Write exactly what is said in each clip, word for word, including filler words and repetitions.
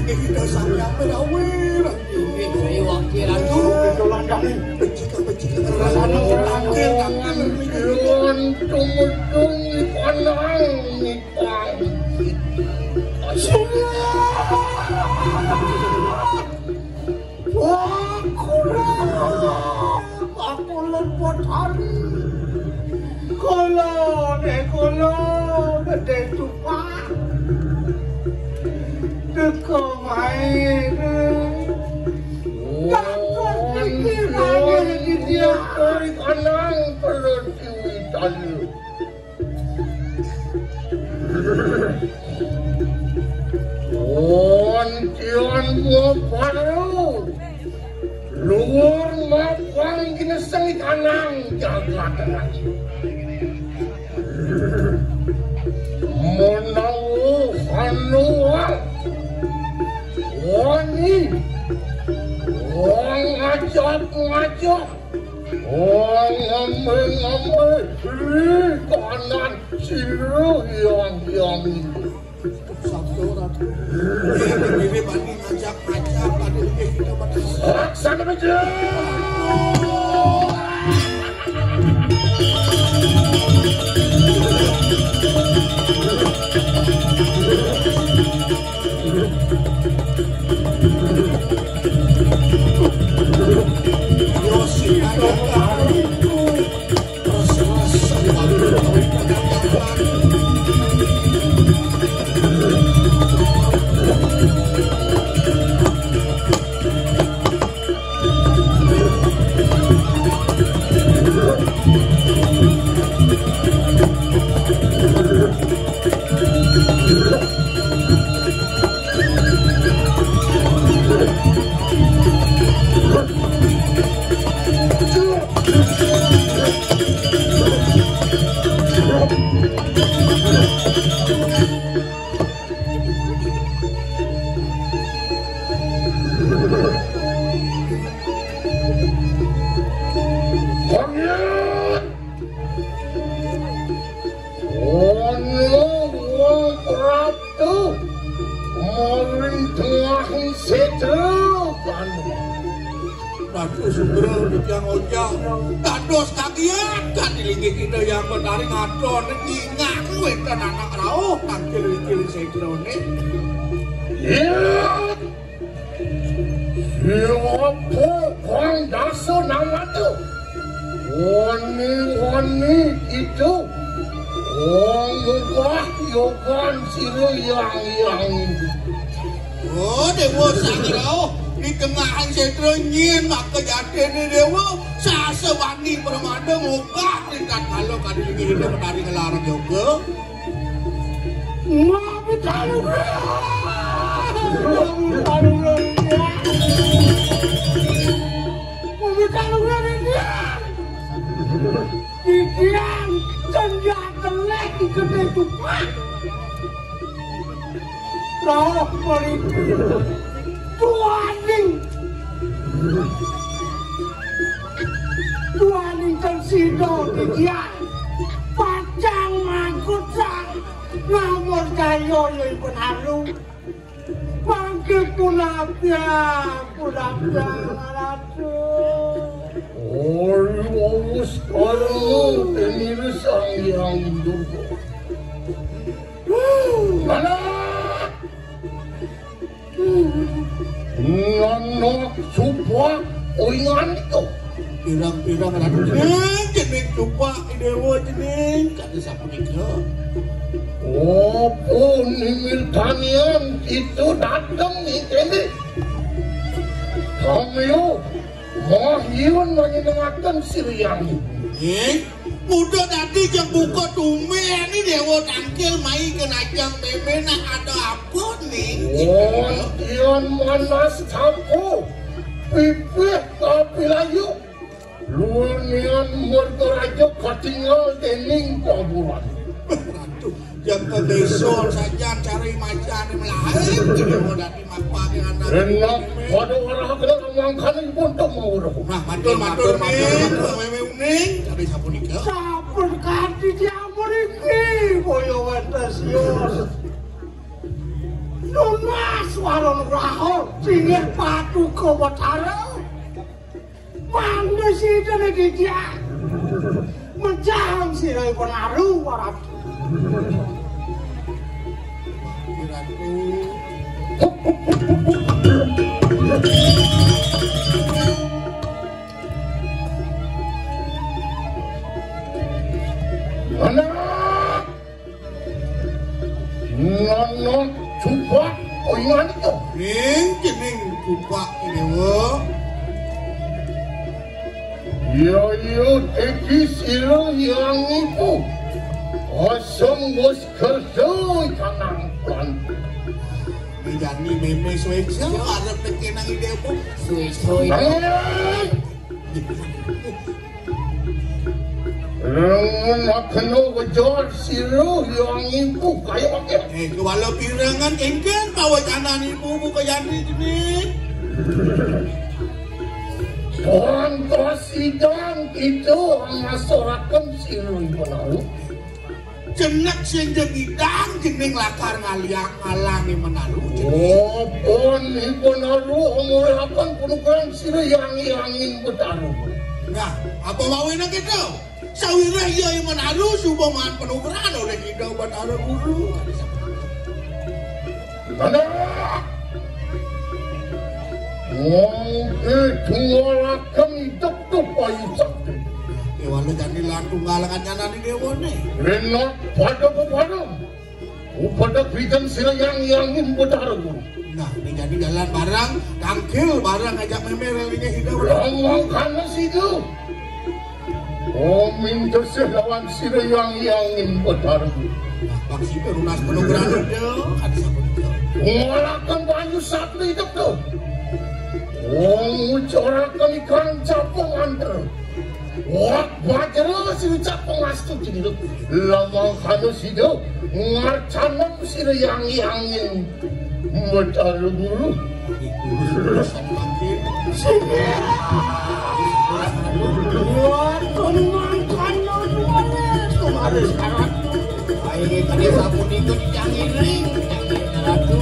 Kita sampeyan menawi. Ini saya wakil anu. Becik-becik rasane tangkil-tangkil. Nuwun tumedun ikanang nipang. Aku aku lepot hari. Kala ne kala gedhe tupak. Teka wae. Takon iki wae iki dia. Tarik anang perlu diwitani. Wonten baru luwur mapan gineseng kanang jagat. Menawa hanua wani wong ngajak-ngajak, wong ngambil-ngambil, ih, kanan sira yang yang itu. Sabda Ratu. Ini bani ngajak-ngajak, bani lebih kita pada. Laksana bejo. Ana wong prapta maring tengahing setra. Dados sugra titiang ojang. Dados kagiat kadilinggih kita yang betari ngaton ngingak wénten anak rauh tangkil-wingkil setrane. Iya. Siapa kang dasa namanya? Wani-wani itu. Wong mugah yogan sira yang yang. Oh, Dewa Sang Rauh, di tengahing setra nyin maka jatine Dewa, sasebani pramada mugah ringkat kala kadilinggih kita betari ngelarang yoga. Mami taluran. Mami taluran. Mami taluran. Titiang cendak telek di gedhe tupak. Rauh mriki. Tuaning. Tuaning ten sida titiang. Pacang mangkucang. Ngamur jaya ya ipun alu. Panggih punapya, punapya, Ratu. Ora wis karo tenir Sang Hyang Durga. Mana? Nana supak oingan itu. Pirang-pirang Ratu jeneng, jeneng supak Dewa jeneng. Kata sapunika. Apa nimir tanian itu dateng ning kene? Kamyo, mahyun manjenengaken siriani. Eh, muda dadi jeng buka tumben ini Dewa Tangkil mai kenajang bebe nak ada apa nih? Wonten manas capo, pipih kapilayu. Luwenian Murtaraja katingal dening kuburan. Ratu, jaka desa sajan cari macane melahan, jadi mau dadi mapake anak. Enak, pada arah kena mangkane pun tak mau roh. Nah, matur, matur, matur, nih, matur. Wewe uning, cari sapunika. Sampun kanthi diampun iki, boyo wentes yos. Nunas Swara Nugraha, singgih Paduka Betara. Mangda sida dijak. Mejang sira penaru warat. Anak Nana cupak oingan itu. Ning jening cupak Dewa. Ya, ya, teki sira yang ibu. Asam bos kerja kanang pelan. Dijani meme suwe-suwe arep teki nang ide ibu. Suwe-suwe. Rengun akeno wejar sira yang ibu kaya apa? Eh, kewala pirangan kengkeng kawacanan ibu buka jani jening. Tuhan sidang kita ngasoraken sira ibu lalu. Jenek sing jegidang jening lakar ngaliak ngalangi menalu. Oh, pun ibu lalu ngurakan penukaran sira yang angin bertaruh. Nah, apa mawena kita? Sawireh iya menaru suba maan penugrahan oleh Ida Batara Guru. Mana? Wong eh tunggalaken idup tu payu sakti. Dewane jani lan tunggalangan nyanane dewane. Renat pada pepada. Upada krijan sira yang angin Batara Guru. Nah, ini jadi jalan barang, tangkil barang ngajak memer lagi hidup. Lamang kana situ. Omin tesih lawan sira yang angin Batara Guru. Nah, bang sipir lunas penugrahan itu, ada siapa itu? Ngalakan banyu satu hidup tu. Wong ucarakan ikan capung antar. Wah, bajra sing ucap pengastu jenilu. Lamang kana sida ngarcanang sira yang angin Batara Guru. Wah, tenang kana duane kemarin syarat. Ayo tadi sapu dikit yang iring, yang iring ratu.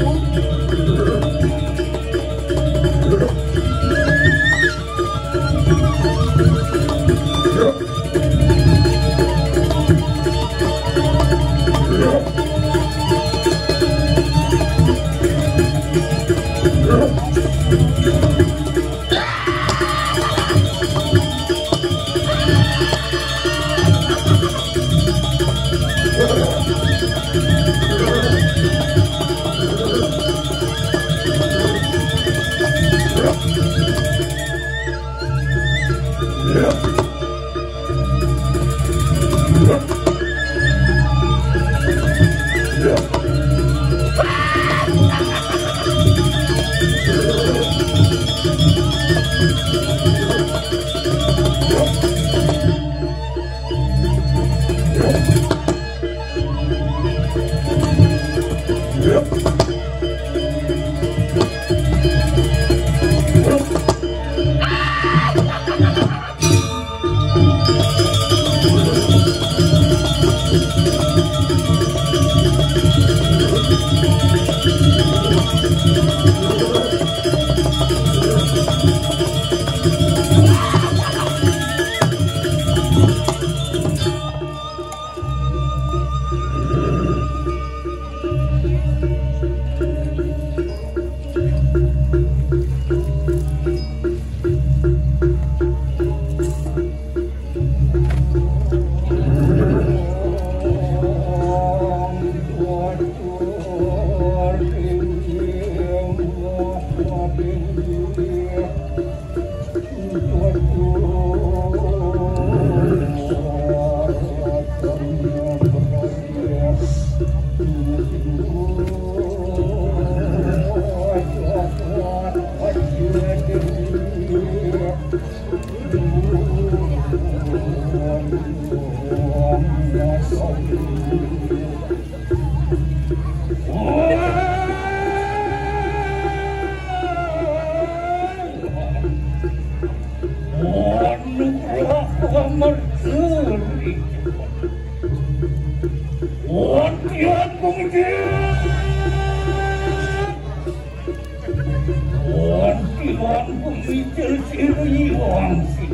Silih wangsit.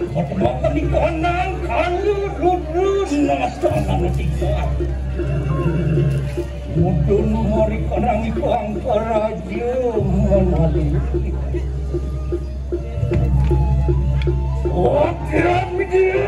Pertemakan ikanang kalu rudun natanan tiga. Mudun mari kanang ikang karaja manali. Wakil media.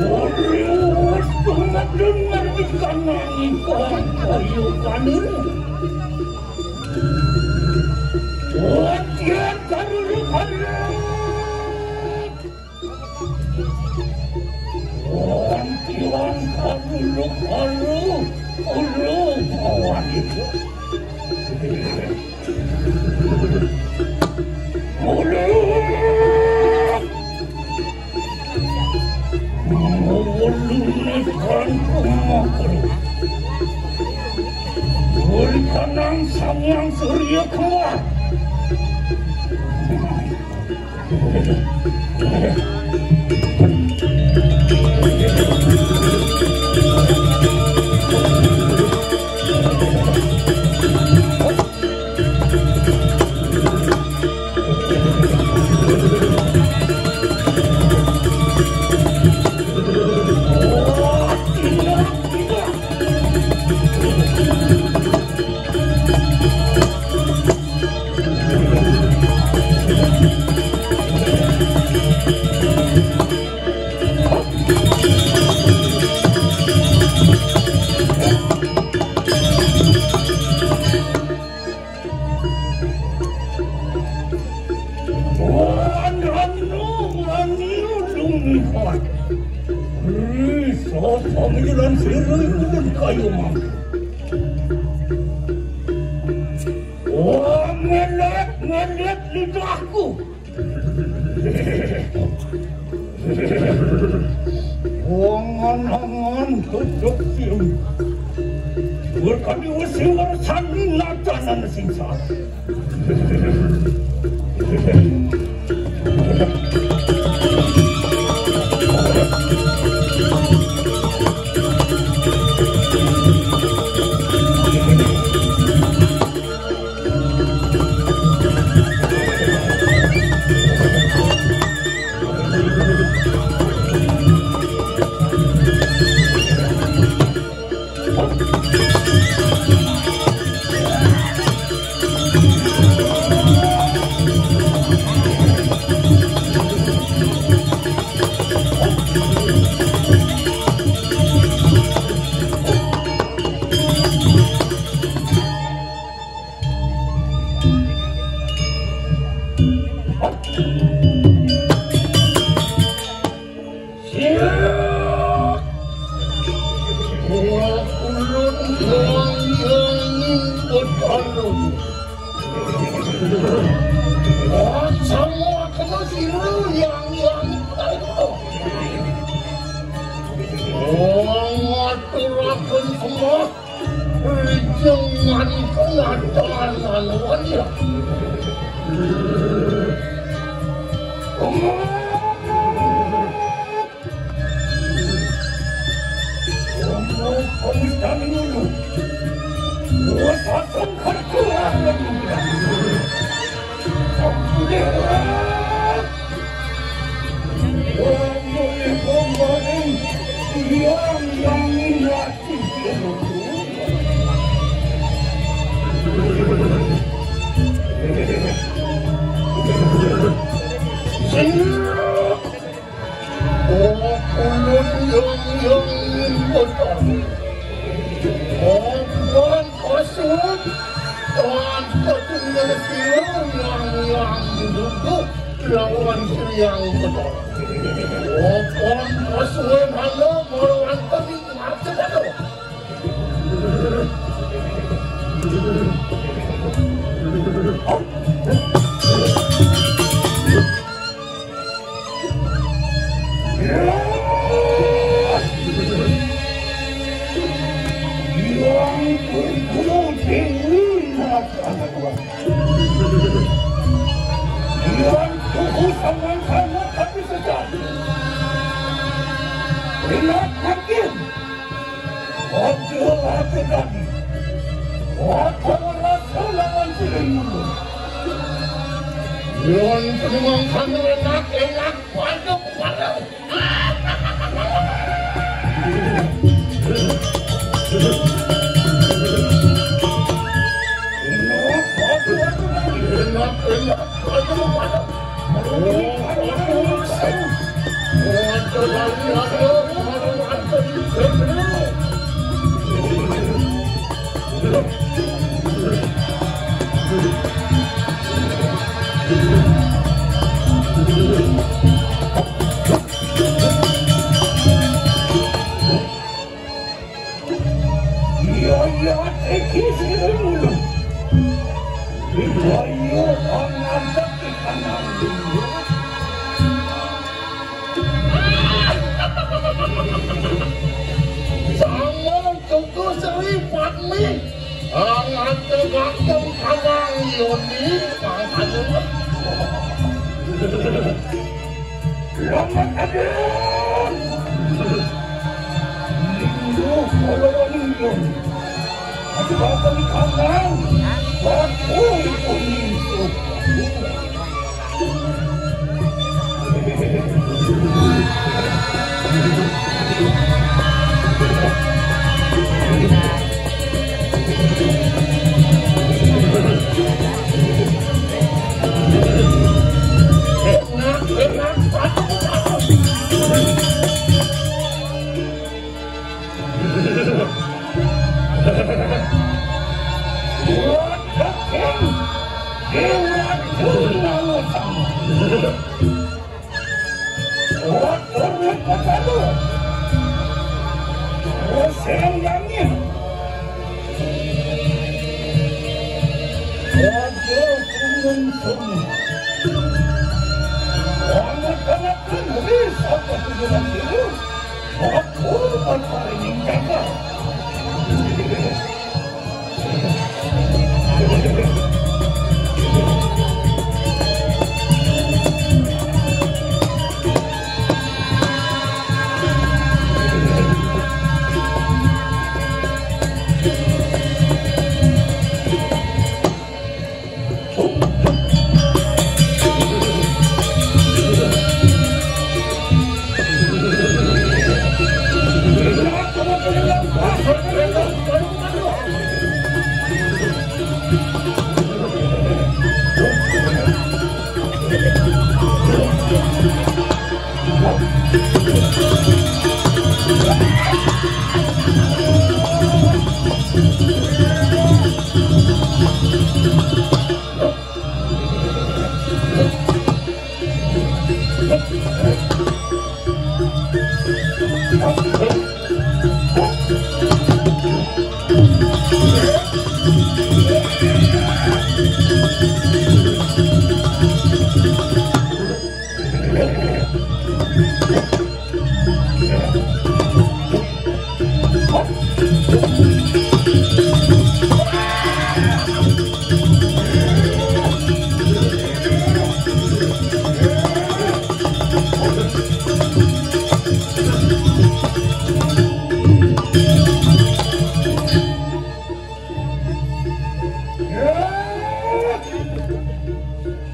Ora wis dengar di kanang ikon kaya kanir. Wadian karulu karulu. Wadian karulu karulu. Ulu awan itu. Ulu. Mawalungan kang kumakar. Walikanang Sang Hyang Surya Kembar. Wan ranu wani ulung lihat. Ri, sapa ngilan sira ulun kayu mangke. Wah, ngelet, ngelet lidahku. Angan-angan tutup siung. Berkadi wesi warasan natanan sing salah. Siap. Ulun yang yang bertarung. Semua kena siru yang yang bertarung. Mengaturakan semua. Jangan kenyataan wajah. Kamu dulu. Buat akan kerja. Kamu yang kemarin yang yang ingat. Sing. Oh, ulun yang yang ingin bertemu. Ompon osud, ompon osud sira yang yang duduk lawan yang betul. Ompon osud halo moro wonten ing marga. Yang berguru Dewi Naga. Yang tubuh sama-sama tapi sejati. Ingat makin. Ojo ate kami. Ojo rasa lawan sing dulu. Yon penumang kami enak-enak pada pada. Iya, iya, iki sing dulu. Iya, iya, pangantek di kanan. Sama cukup seri Padmi. Angantek ganteng kawang Yoni, pangantek. Selamat datang. Minggu Kolorong Minggu. Aku bakal di kandang. Aku itu minggu.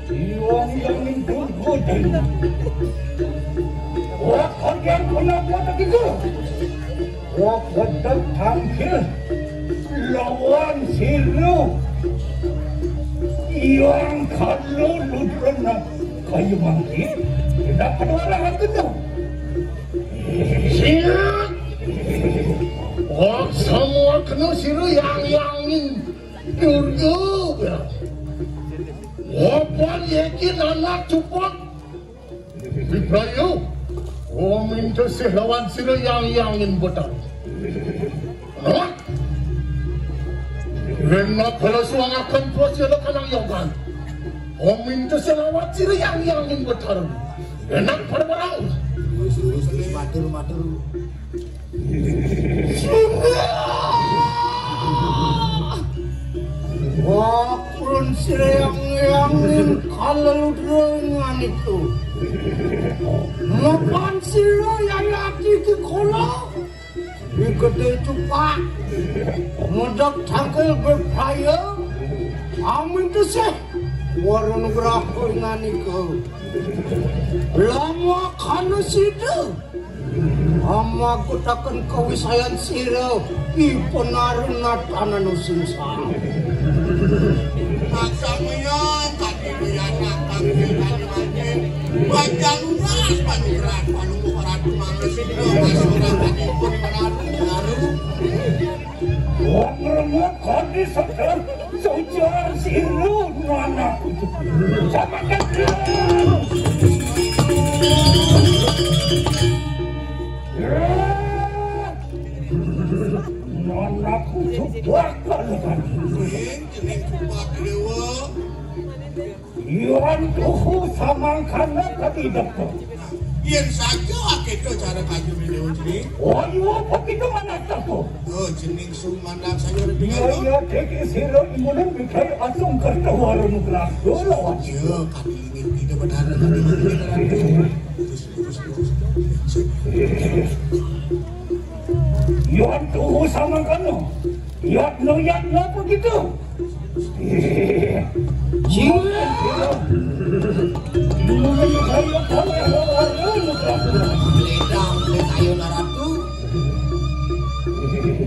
Iwang yang minggu gudeng. Wah, kalian kenapa begitu? Wah, wadang tangkil. Lawan silu. Yang kalau lu pernah kayu mangkit, tidak ada orang itu. Siap. Wah, semua No sira yang-yanging durga. Apa yékin anak cepet? Biprayu, ominta sih lawan sira yang-yanging Betara. Hah? Rena kala suangaken prasila kanang yogan. Ominta sih lawan sira yang-yanging Betara. Enak pada barang. Terus, terus, terus, matur, matur. Wah, pun sira yang yang kaleludrengan itu. Mapan sira yayati kikola. Di gedé cupak. Mudak tangkil berbahaya. Amin tesih. Warung rahu nganika. Lama kana sida. Amagutaken kawisayan sira, I Penarunatan anu sungsang. Pasamya katiwiyanan kangge kanyuwanye, wajan lunas panugrah panunggu Ratu Mangga Sindha, kasorakanipun Prabu Daru. Wong remuk kadi seger, sujar silu nana kucuk. Sama kecil. Nana kucuk bakal kan. Ing, jening kupat dewa. Iwan tuhu samangkana kadi deka. Yen saja akéto cara kayu dewa jening. Wah, iwa pepito manah teko. Oh, jening sumandang sayur. Iya, iya, dek sira imunan bikai asung kerta warung gelas. Iya, kadi ini tidak benar, kadi ini benar. Terus, terus, terus. Yon tuhu samangkana. Yatno, yatno apa gitu? Jiwa. Ledang, kayu naratu.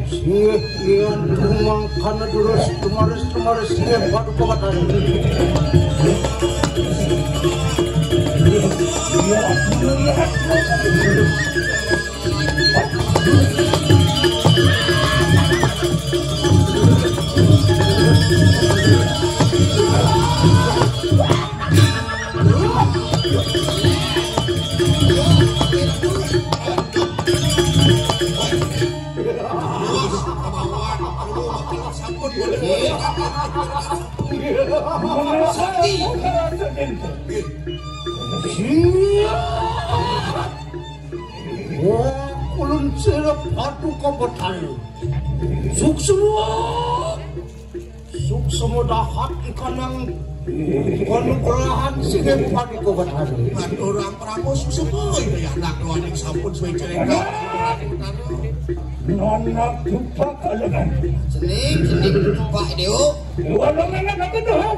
Singeh, lian, tumang, kana durus, tumaris, tumaris, singeh, paduka batari. Wah, ulun sira paduka batari. Suksma. Suksma dahat ikanang panugrahan singeh paduka batari. Aturang Prabu suksma, ini anak doaning sampun suwe cerita. Nonak tupak kalenan. Cening, cening tupak, Dewa. Dewa, lo ngenan aku tuh.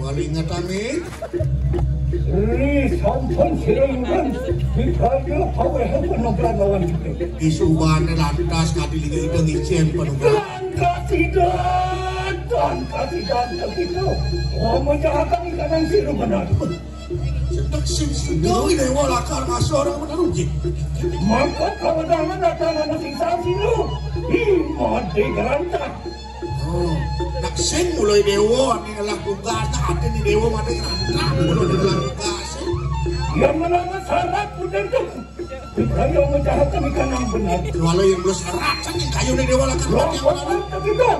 Wali inget, Amin. Ri sampun sira inggih dikaya paweh panugrahan lawan kita. Isubane lantas kadilinga ida ngicen panugrahan. Lantas ida, lantas ida, lantas ida. Wong menjahatkan ikanang sira benar. Sedek sing sida dewa lakar ngasor benar ugi. Maka kawedangan datang anu sisa sira. Imade gerantah. Oh, nak sing mulai dewa, ane ngelah tugas, nak ade ni dewa, ade ngelah mulai ngelah tugas. Yang menama syarat pun tentu. Kita yang menjahatkan ikan yang benar. Walau yang belum syarat, saking kayu ni dewa lah kan. Loh, yang benar. Begitu.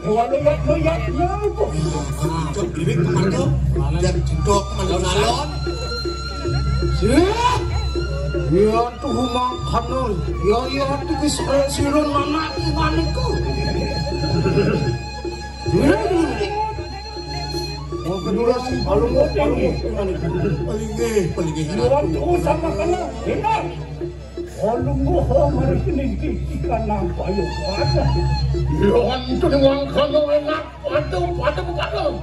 Walau yang melihat, ya itu. Cok diri kemana? Dan cendok, malu-malu. Siap! Ya tuh mangkana, ya ya tuh sira manah iwaniku. Siap! Wong kedua sih, palungguh, palungguh iwaniku. Palinggih, palinggih. Ya tuh sama kena, benar. Palungguh, mari sini, ikan nampak, yuk. Ya tuh mangkana enak. Waduh, waduh, waduh.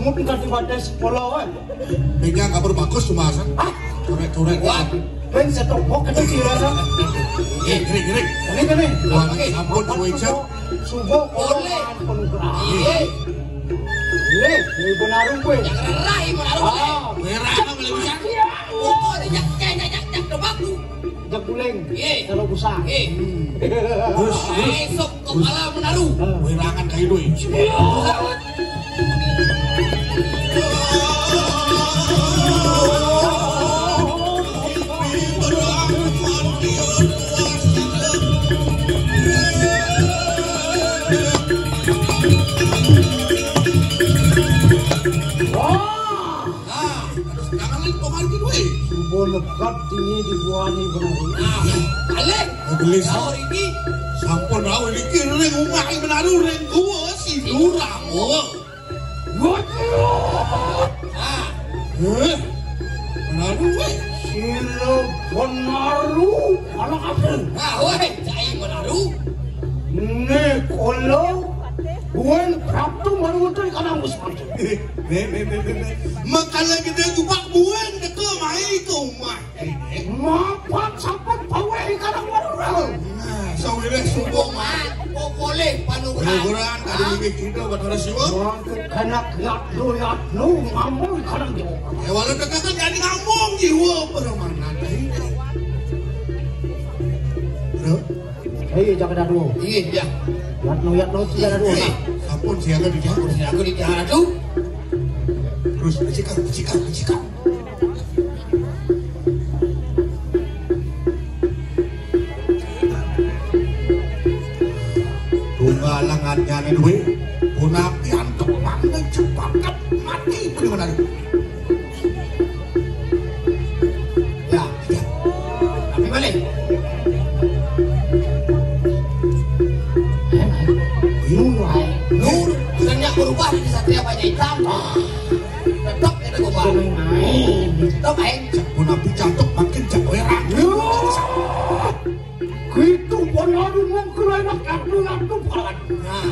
Mungkin kan di batas pulau kan. Megang kabur bagus cuma asal. Ah, korek-korek. Wah, ben setok bok kecil sih rasa. Eh, kering, kering. Ini kan nih. Wah, sampun suwe cek. Subuh oleh penuh. Iya. Nih, ini benar gue. Yang rerai benar gue. Ah, merah kan boleh bisa. Pokoknya nyak nyak nyak nyak depak lu. Jaguling. Iya. Kalau usah. Iya. Terus, terus. Esok kepala menaruh. Wirangan kayu doi. Wah. Nah, jangan lagi kok mari duwe. Subo lekat dini dibuani benar. Nah, balik. Gelis. Sahur ini. Sampun rauh niki ring umah menaru ring gua si Duramo. Waduh. Nah. Eh, menaru we. Sira benaru anak aku. Nah, woi, cai menaru. Nek kula buin praptu marutu kadang wis mati. Be, be, be, be, be. Makala gede tupak buin teko mai ke omah. Mapan sampun paweh kadang warung. Nah, sawire subuh mah. Oh, boleh panugrahan. Panugrahan kali ini kita Bathara Siwa. Mangke kanak yatno yatno ngambung kadang jiwa. Ya walau tekan kan jadi ngambung jiwa permanan. Bro. Iya, jaga dadu. Iya, iya. Yatno, yatno, jaga dadu. Iya. Sampun siaga di jaga. Siaga di jaga dadu. Terus becikak, becikak, becikak. Tunggal lengannya nih duwe. Punapi antuk mangga cepakat mati bener. Ya, ya. Tapi balik. Nur, Nur, bukannya berubah di Satria Baja Hitam. Tetap kita gua balik. Tetap aing. Pun api jatuh makin jatuh ya. Gitu pun lalu mungkin enak aku lalu kawan. Nah.